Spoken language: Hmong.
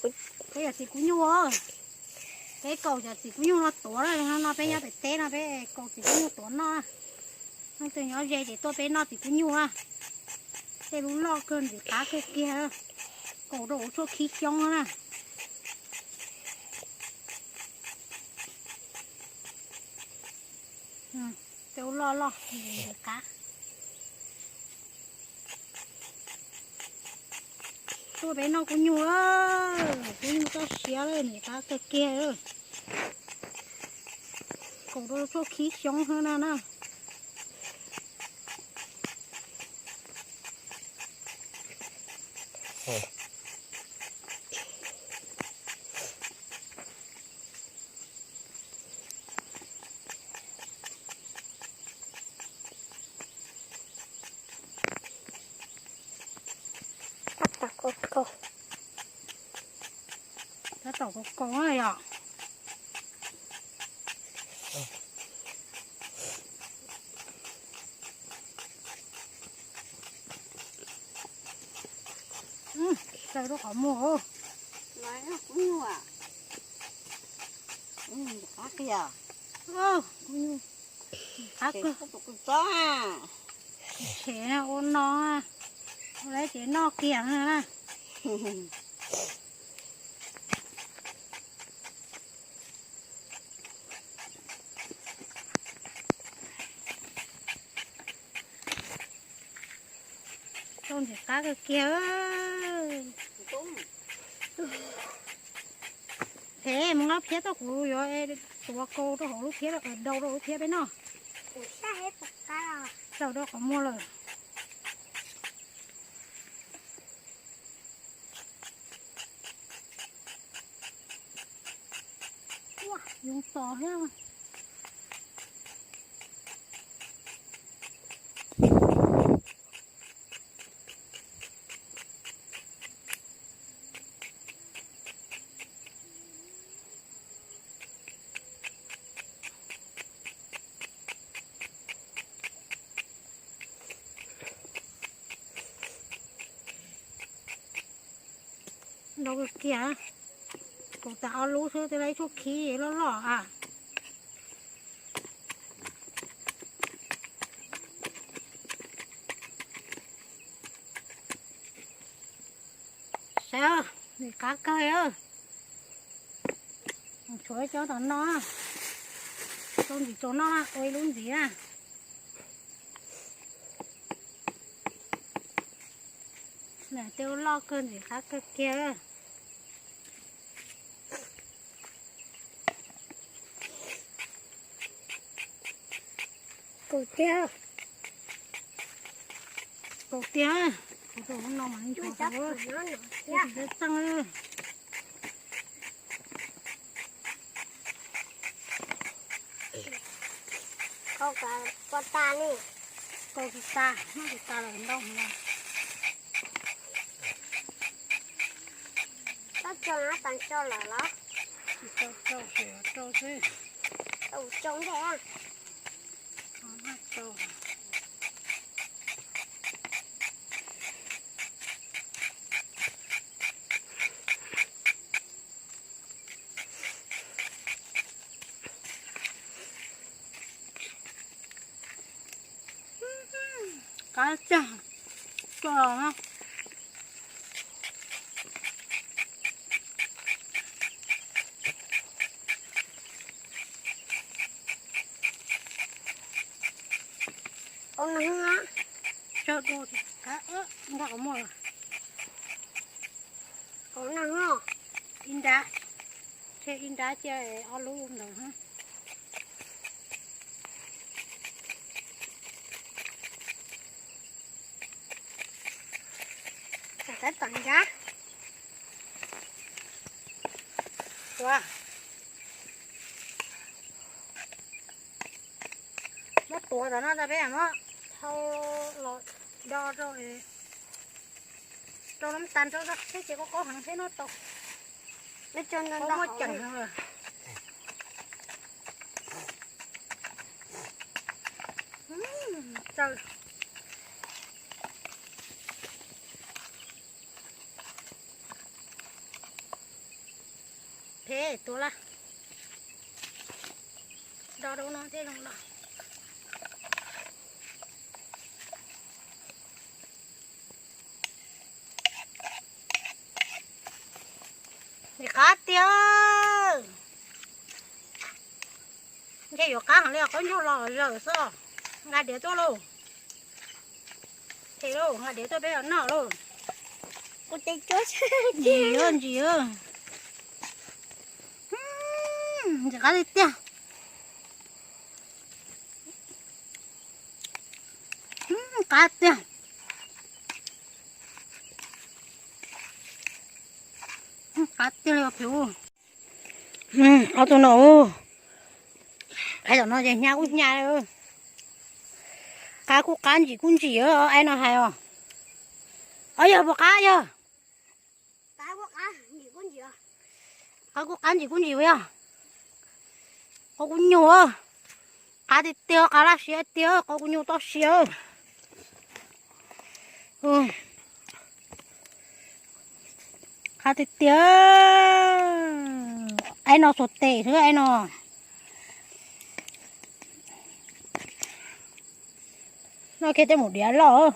Peb yog txiv kub nyuj, peb kaum cov txiv kub nyuj no tuav na, no peb nyob pem teb no peb kaum txiv kub nyuj tuav noj. Leej twg nyob ze ces tuaj peb noj txiv kub nyuj na. Tej lub loj kawg ntxim qab kawg kiag, kaum rau hauv tshuaj khib xyoob na. Tej lub loj loj ntxim qab. Tuaj peb noj kub nyuj, kub nyuj txoj siab ntxim qab kawg kiag. Kaum rau tshuaj khib xyoob xwb na na. Tab tom kaus kaus na yom. Tawg rau qhov muag. Qab kiag. Qab kawg. Tshem ua no, ua lawm ces noj kiag na. Tau ntxim qab kawg kiag. Phem mus nqa phiab tuaj kuv yuav tuav kaus rau hauv lub phiab, daus rau lub phiab peb noj. Tawg rau qhov muag lawm. Yoov tos thiab. Ntau kawg kiag, kuv tas ob lub xwb, twb ib tshuaj khib loj loj a. Saib, ntxim qab kawg. Tshuav cov tom no, tau ntxim tsaus noj na, ua ib lub ntxiv na. Tej loj kawg ntxim qab kawg kiag. Kaus tiag, kaus tiag, kuv tus no mas nchuav tsis txeej. Kaus tsis tas, noj tsis tas lawm ntau no. Tau tso, tau tso lawm los? Tsis tau tso, tseem rau xwb. Tau tso ntej. Qab tag, tso los na. Ua no, tso dua, nqa qhov muag. Ua no, ib nrab, tshem ib nrab cia ob lub ntawd. Tab tom nrab. Ua, muab tuav tom no tso peb muab thau los do rau, rau lub tas rau teb ces qaub qaub heev thiab no tau. Muab ceem heev lawm. Txawj. Phem tuaj lawm. Do rau no thiaj zoo no. Nim qab tiag. Ntshe yuav qab heev li, qaub ncaug los zaws xwb. Nqa diav tuaj lauj. Them lauj, nqa diav tuaj peb noj lauj. Ntsim ntsim. Ntsim qab tiag tiag. Qab tiag. Qab tiag li phem. Ob tug no, qab tom no ces hnyav kuj hnyav. Qab kuj qab, ntsim kuj ntsim, aib no hais os. Os, yog puas qab yog? Qab kuj qab, ntsim kuj ntsim yog. Qau kuj nyuj, qab tiag tiag, qab laj siab tiag, qau kuj nyuj toj siab. Qab tiag tiag. Aib no xuas tes xwb aib no. Noj kiag tej mus diav loj.